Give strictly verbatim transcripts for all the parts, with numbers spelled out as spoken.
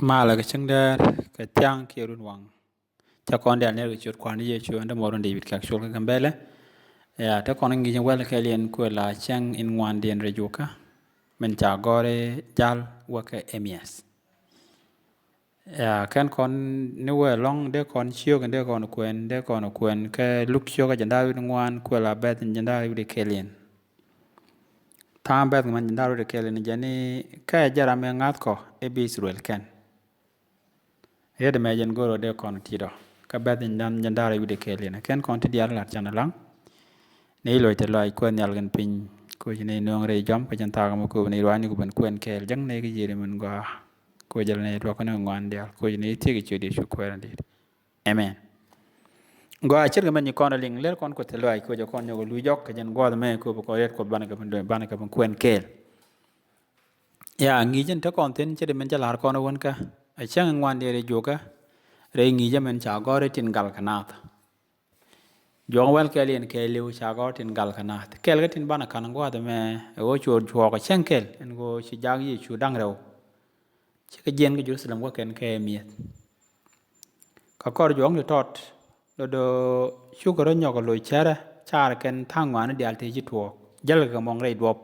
Malɛ kɛ cäŋ däär kɛ thia̱a̱ŋ kiɛ run waŋ. Ca kɔn diaal ner kɛ ciöt Kua̱r ni Yecu, ɛn dämɔr in David kɛk col kɛ Gambɛlɛ. Ya, te kɔn ŋi̱i̱c in wäl kɛɛliɛn kuɛ la cäŋ in ŋuandiɛn rɛy jukä min ca gɔ̱r i̱ jal wäkɛ Emmaus. Ya, kɛn kɔn ni wee lɔ̱ŋ dee kɔn ciök in dee kɔn kuɛn, dee kɔn kuɛn kɛ Luk ciök ɛ jiɛn da̱ŋ rɛw wi̱cdɛ ŋuan kuɛ la bɛ̈th in jiɛn da̱ŋ rɛw wi̱cdɛ kɛɛliɛn. Tha̱a̱ŋ bɛ̈th in jiɛn da̱ŋ rɛw wi̱cdɛ kɛɛliɛn jɛn i̱, kä ɛ jɛn ram in ŋa̱thkɔ i̱ bi I-thɛ-rɛl kɛn. Riet ɛmɛ jɛn go̱o̱r ɣöö dee kɔn ti̱i̱t ɔ. Kä bɛ̈th in jiɛn da̱ŋ rɛw wi̱cdɛ kɛɛliɛn, kɛn kɔn ti diaal lat canɛ laŋ. Ni loc te lɔaac Kuäär nhial kɛn piny, koc ni nööŋ rɛy jɔam kä jɛn thaak ɛmɔ, koc ni ruaacni ku ben kuɛn kɛɛl, jäŋ ni kä Yiëëdu min gɔaa. Koc jɛl ni luɔk ni ŋuan diaal, koc ni thiek i̱ ciöt Yecu Kuäär in di̱i̱t. Amen. Gɔaa, ce̱tkɛ mɛn nyi kɔn a liŋ, lɛr kɔn Kuoth te lɔaac, koc jɛ kɔn nyɔk luc jɔk kɛ jɛn gua̱a̱th ɛmɛ, koc bi kɔn riet Kuɔth banɛ kɛ ben, banɛ kɛ ben kuɛn kɛɛl. Ya, ŋi̱i̱c in te kɔn thi̱n ce̱t min cä la̱r kɔn wän kä, a cäŋ ŋuandiɛn rɛy jukä, rɛy ŋi̱i̱c ɛmɛn ca gɔ̱r i̱ tin gal kɛ naath. Juɔk wäl kɛɛliɛn kɛɛliw ca gɔ̱r tin gal kɛ naath. Kɛɛl kɛ tin banɛ ka̱n gua̱a̱th ɛmɛ, ɛ ɣöö cu juɔk ɛ cäŋ kɛl ɛn ɣöö ci jak Yecu da̱ŋ rɛw. Cikɛ jiɛn kä Jerusalem wäkɛn kɛ mi̱eth. Kä kɔr juɔ̱ɔ̱ŋ ti tɔt, do̱do̱ cukɛ rɔ nyɔk loc cärä, car kɛn tha̱a̱ŋ ŋɔaani diaal tëë ci tuɔɔk, jälkɛ kɛ mɔŋ rɛy duɔ̱p.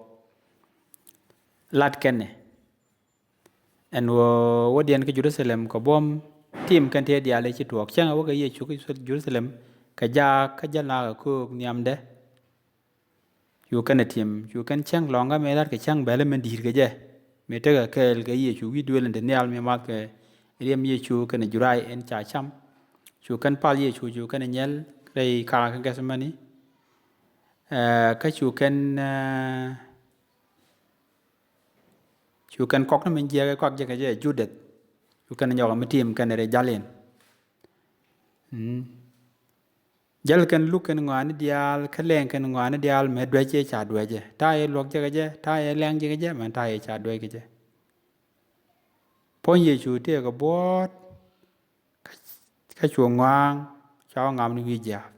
Lat kɛn ni ɛn ɣöö wädiɛn kä Jerusalem kɛ buɔ̱m, tim kɛn tëë diaal tëë ci tuɔɔk. Cäŋɛ wäkɛ Yecu kä Jerusalem, kɛ jaak kä jäl nakä köök nhiamdɛ. Cu kɛn ɛ tim, cu kɛn cäŋ lɔ̱ŋä mëë la̱tkɛ cäŋ bɛlɛ min di̱i̱t kɛ jɛ. Mëë tekɛ kɛɛl kɛ Yecu wi̱i̱ duëël in te nhial mi mathkɛ riɛm Yecu kɛnɛ juray in ca cam. Cu kɛn pal Yecu, cu kɛn ɛ nyɛl rɛy kakä Gɛthsemani. Ɛ, kä cu kɛn, ɛ, cu kɛn kɔk ni min jiɛk ɛ kɔak jɛ kɛ jɛ Judɛth. Cu kɛn ɛ nyɔk ɛ mi tim kɛn rɛy jal in. Mm. Jäl kɛn luk kɛn ŋɔaani diaal, kä lɛŋ kɛn ŋɔaani diaal, mɛ duec ëë ca duecɛ. Ta̱a̱ ëë luɔk jɛ kɛ jɛ, ta̱a̱ ëë lɛŋ jɛ kɛ jɛ, mɛn ta̱a̱ ëë ca duec kɛ jɛ. Puɔ̱ny Yecu tëëkɛ buɔ̱ɔ̱t, kä, kä cu ŋɔa̱a̱ŋ, cua ŋam ni wi̱i̱ jiaath.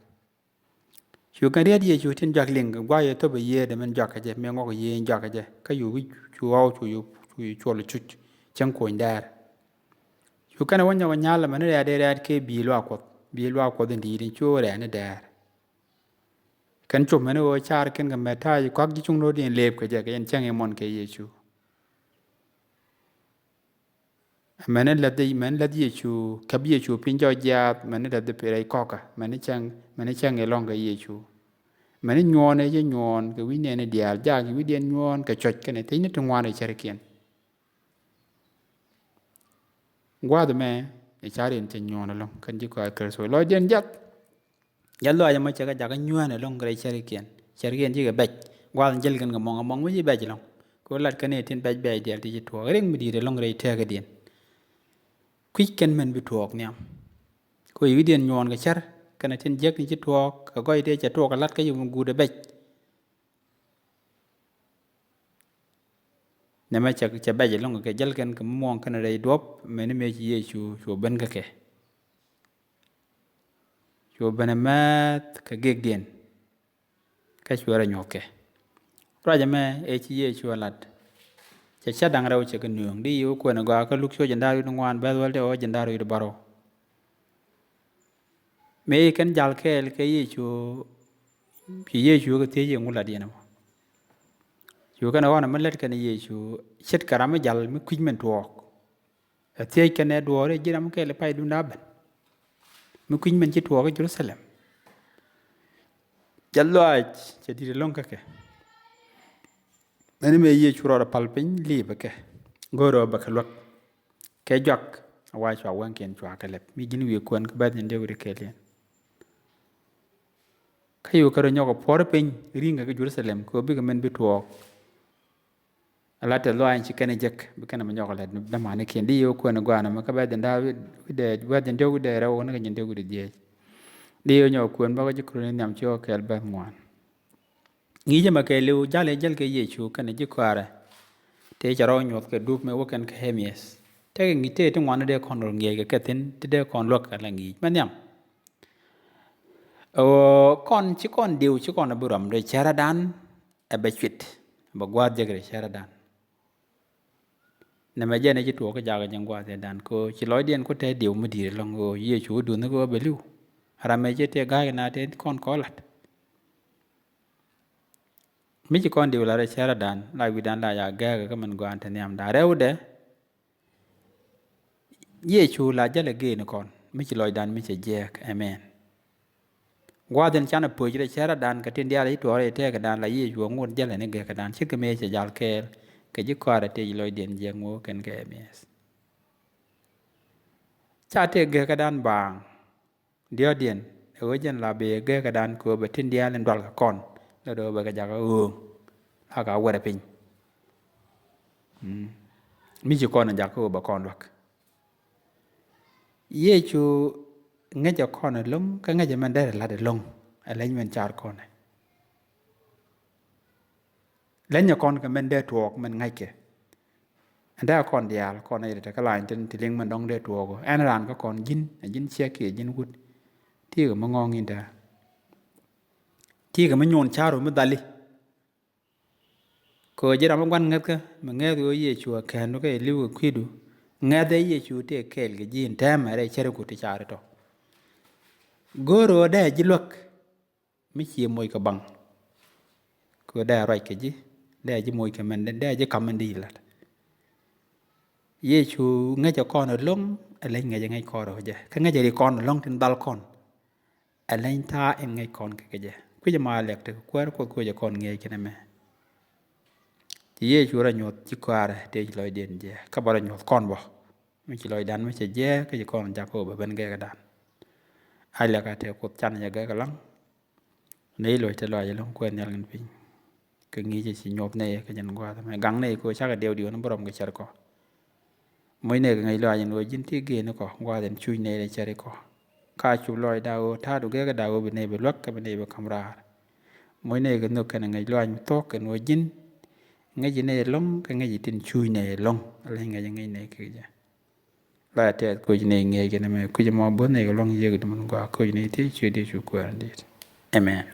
Cu kɛn riet Yecu tin juak liŋ, gua̱a̱c ëë thop ɛ yiëëdɛ mɛn juak kɛ jɛ, mëë ŋɔk ɛ yiëë in juak kɛ jɛ. Kä cu wi̱c, cu ɣɔw, cu, cu, cu cuɔl cuc, cäŋ kuɔ̱ny dɛɛr. Cu kɛn ɛ wä nyɔk ɛ nyal ɛmɛni rɛ̈ɛ̈t ëë rɛ̈ɛ̈t kɛ bi̱i̱ luaak Kuɔth, bi̱i̱ luaak Kuɔth in di̱i̱t in cu rɛ̈ɛ̈t ni dɛɛr. Kɛn cop mɛni ɣöö car kɛn kɛ mɛt ta̱a̱ cuɔ̱ŋ, kuak ji̱ cuŋ no̱o̱ŋ diɛn lëëp kɛ jɛ, kɛ jɛn cäŋ ëë muɔ̱n kɛ Yecu. Mɛni läth, mɛni läth Yecu, käp Yecu piny jɔɔc jiaath, mɛni läth piny rɛy kɔkä, mɛni cäŋ, mɛni cäŋ ëë lɔ̱ŋ kɛ Yecu. Mɛni nyuɔ̱ɔ̱n ëë jɛ nyuɔ̱ɔ̱n kɛ wi̱i̱ nɛɛni diaal, jaak wi̱i̱diɛn nyuɔ̱ɔ̱n kɛ cuɔ̱c kɛnɛ thiecni ti ŋuan kɛ cärkiɛn. Gua̱a̱th ɛmɛ ɛ car in cɛ nyuɔ̱ɔ̱n ɛlɔ̱ŋ kɛn ji̱ kɔaar Kritho. Lɔcdiɛn jiath. Jiath lɔaac ɛmɔ cɛ kɛ jakä nyuään ɛlɔ̱ŋ rɛy cärkiɛn. Cärkiɛn cikɛ bɛc. Gua̱a̱th in jäl kɛn kɛ mɔŋ, mɔŋ mi ci bɛc ɛlɔ̱ŋ. Kɛ ɣöö lat kɛn ɛ tin bɛc bɛɛcdiɛn ti ci tuɔɔk. Riŋ mi di̱i̱t ɛlɔ̱ŋ rɛy tëkädiɛn. Kui̱c kɛn mɛn bi tuɔɔk nhiam. Kɛ ɣöö wi̱i̱diɛn nyuɔ̱ɔ̱n kɛ cär kɛnɛ tin jiäk ni ci tuɔɔk, kɛ gɔy tëë cɛ tuɔɔk kɛ la̱t kä yom guut ɛ bɛc. Nɛmɛ cɛ, cɛ bɛc ɛlɔ̱ŋ kɛ jäl kɛn kɛ muɔ̱ɔ̱ŋ kɛn rɛy duɔ̱p, mɛni mëë ci Yecu cu ben kä kɛ. Cu ben ɛ mɛth kɛ gëkdiɛn. Kä cuɛ rɔ nyuɔ̱th kɛ. Ruac ɛmɛ ëë ci Yecu ɛ lat. Cɛ cä da̱ŋ rɛw cɛ kɛ nööŋ, di yi wä kuɛn ɛ gɔaa kä Luk cuɔ jiɛn da̱ŋ rɛw wi̱cdɛ ŋuan, bɛ̈th wäl tɛ wä jiɛn da̱ŋ rɛw wi̱cdɛ bärɔw. Mëë ci kɛn jal kɛɛl kɛ Yecu, ci Yecu kɛ thiec i̱ ŋu lat yɛn ɛmɔ. Cu kɛn ɛ ɣɔn ɛmɛ lät kɛn Yecu, ce̱tkɛ ram mi jal mi kui̱c min tuɔɔk. Ɛ thiec kɛn ɛ duɔɔr i̱ ji̱ ram kɛɛl i̱ pay duŋdɛ a ben. Mi kui̱c min ci tuɔɔk i̱ Jerusalem. Jɛ lɔaac cɛ di̱t ɛlɔ̱ŋ kä kɛ. Mɛni mëë Yecu rɔɔdɛ pal piny liipɛ kɛ. Go̱o̱rɛ bɛ kɛ luäk. Kɛ juak a wa̱a̱ cua wäŋkiɛn cua kɛ lɛp. Mi ji̱n wi̱i̱ kuɛn kä bɛ̈th in dee wi̱i̱ kɛɛliɛn. Kä yio̱w kɛ rɔ nyɔk ɛ puɔ̱r piny ri̱ŋ kɛ kä Jerusalem kɛ ɣöö bikɛ min bi tuɔɔk. Ala tɛth lɔaac ci kɛn ɛ jek bi kɛn ɛ mi nyɔk ɛ lät dämanikiɛn. Di yio̱w kuɛn ɛ gɔaa nɛmɛ kä bɛ̈th in da̱a̱ wi̱cdɛ, bɛ̈th in dee wi̱cdɛ rɛw wä ni kɛ ji̱n dee wi̱cdɛ dhieec. Di yio̱w nyɔk kuɛn bä kä ji̱ Kuritho nhiam ci ɣɔw kɛɛl bɛ̈th ŋuan. Ŋi̱i̱cä mɛ kɛɛliw, ja̱l ëë jäl kɛ Yecu kɛnɛ ji̱ kɔaarɛ. Tëë cɛ rɔ nyuɔ̱th kɛ dup mëë wä kɛn kɛ Emmaus. Tëëkɛ ŋi̱i̱c tëë ti ŋuan ni dee kɔn rɔ ŋi̱eec kɛ kɛ thi̱n ti dee kɔn luäk kɛ la ŋi̱i̱c. Mɛ nhiam. Ɛ ɣöö kɔn ci kɔn diw ci kɔn ɛ bi rɔm dee cärädan ɛ bɛ cuit. Ɛ bɛ gua̱a̱th jek rɛy cärädan. Nɛmɛ jɛn ɛ ci tuɔɔk kä jakä ji̱n gua̱a̱th ɛ dan kɛ ɣöö ci lɔcdiɛn ku te diw mi di̱i̱t ɛlɔ̱ŋ kɛ ɣöö Yecu wä duŋni kɛ ɣöö bɛ li̱w. Ram ɛ ci tëë ga̱a̱c kɛ na te kɔn kɔɔlat. Mi ci kɔn diw la rɛ cɛrɛ dan la wi̱dan la ya gɛɛkɛ kä min gɔaa te nhiam dan rɛwdɛ. Yecu la jälɛ gëëni kɔn mi ci lɔcdan mi cɛ jiɛɛk. Amen. Gua̱a̱th in canɛ pöc rɛ cɛrɛ dan kɛ tin diaal i̱ tuɔɔrɛ i̱ tɛɛkɛ dan la Yecu a ŋot jälɛ ni gɛɛkɛ dan cikɛ mëë cɛ jal kɛɛl kɛ ji̱ kɔaarɛ tëë ci lɔcdiɛn jiɛɛk ŋo̱o̱k kɛn kɛ ɛmiɛth. Ca tëë gɛɛkɛ dan baaŋ. Diɔ̱ɔ̱diɛn ɛ ɣöö jɛn la bee gɛɛkɛ dan kɛ ɣöö bɛ tin diaal in dual kɛ kɔn lɛ do̱o̱ bɛ kɛ jakä ɣööŋ. La ka wɛrɛ piny. Mm. Mi ci kɔn in jakä ɣöö bɛ kɔn luäk. Yecu ŋäcɛ kɔn ɛlɔ̱ŋ kä ŋäcɛ mɛn derɛ la̱t ɛlɔ̱ŋ. Ɛ leny mɛn car kɔn ɛ. Leny ɛ kɔn kɛ mɛn dee tuɔɔk mɛn ŋa̱ckɛ. Ɛn dee kɔn diaal kɔn ɛ yɛt ɛ te kä lany tin ti liŋ mɛn dɔ̱ŋ dee tuɔɔk ɔ ɛn raan kä kɔn ji̱n ɛ ji̱n ciɛk kiɛ ji̱n wut. Ti̱i̱ kɛ mi ŋɔ̱ɔ̱ŋ in tɛ̱̈ɛ̱̈. Ti̱i̱ kɛ mi nyuɔn ca̱r ɔ mi dhali. Kɛ ɣöö ji̱ ram mi gua̱n ŋäthkä mi ŋäth ɣöö Yecu a kɛ̈ɛ̈ndu kä ili̱w kɛ kui̱du. Ŋäth ɛ Yecu tëë kɛɛl kɛ ji̱ in tɛ̱̈ɛ̱̈ mɛrɛ cäriku ti ca̱r itɔ. Go̱o̱r ɣöö dee ji̱ luäk. Mi cie moc kɛ baŋ. Kɛ dee ruac kɛ ji̱ dee ji̱ moc kɛ mɛn dee ji̱ ka̱m mɛn dee la̱t. Yecu ŋäcɛ kɔn ɛlɔ̱ŋ. Ɛ leny ŋäcɛ ŋäc kɔn rɔ jɛ kä ŋäcɛ ri kɔn ɛlɔ̱ŋ tin dhal kɔn. Ɛ leny tha̱a̱ in ŋäc kɔn kɛ kɛ jɛ kui̱cɛ ma lɛk tekɛ kuäär Kuoth kui̱cɛ kɔn ŋi̱eec kɛn ɛmɛ. Ci Yecu rɔ nyuɔth ci kɔaarɛ tëë ci lɔcdiɛn jɛ kä bä rɔ nyuɔth kɔn bä. Mi ci lɔcdan mi cɛ jiɛɛk kä ci kɔn jakä ɣöö bɛ ben gɛɛkädan. A liak a tëë Kuoth can jɛ gɛɛk ɛlɔ̱ŋ. Nɛy luɔc te lɔaac ɛlɔ̱ŋ kuɛɛn nhial kɛn piny. Kɛ ŋi̱i̱cɛ ci nyuɔth nɛy kä jɛn gua̱a̱th ɛmɛ gaŋ nɛy kɛ ɣöö cakɛ diɛw diɛw ni bä rɔm kɛ cär kɔ. Moc nɛy kɛ ŋäc lɔaac ɛn ɣöö ji̱n ti gëëni kɔ gua̱a̱th ɛn cuc nɛy rɛy cär ikɔ. Ka cup lɔɔcda ɣöö ta̱a̱du gɛɛkäda ɣöö bi nɛy bi luäk kä bi nɛy bi ka̱m raar. Moc nɛy kɛ nhök kɛn ŋäc lɔaac mi thuɔ̱k ɛn ɣöö ji̱n ŋäci nɛy ɛlɔ̱ŋ kɛ ŋäci tin cuc nɛy ɛlɔ̱ŋ. Ala ŋäc ŋäc nɛy kɛ jɛ. La tɛth kuc ni ŋiɛc kɛn mɛ kuc mɔ bo̱th ni kɛ luɔ̱ŋ yiëk dumun gɔaa kuc ni thiec cuɛ di cu kuɛɛr dit. Amen.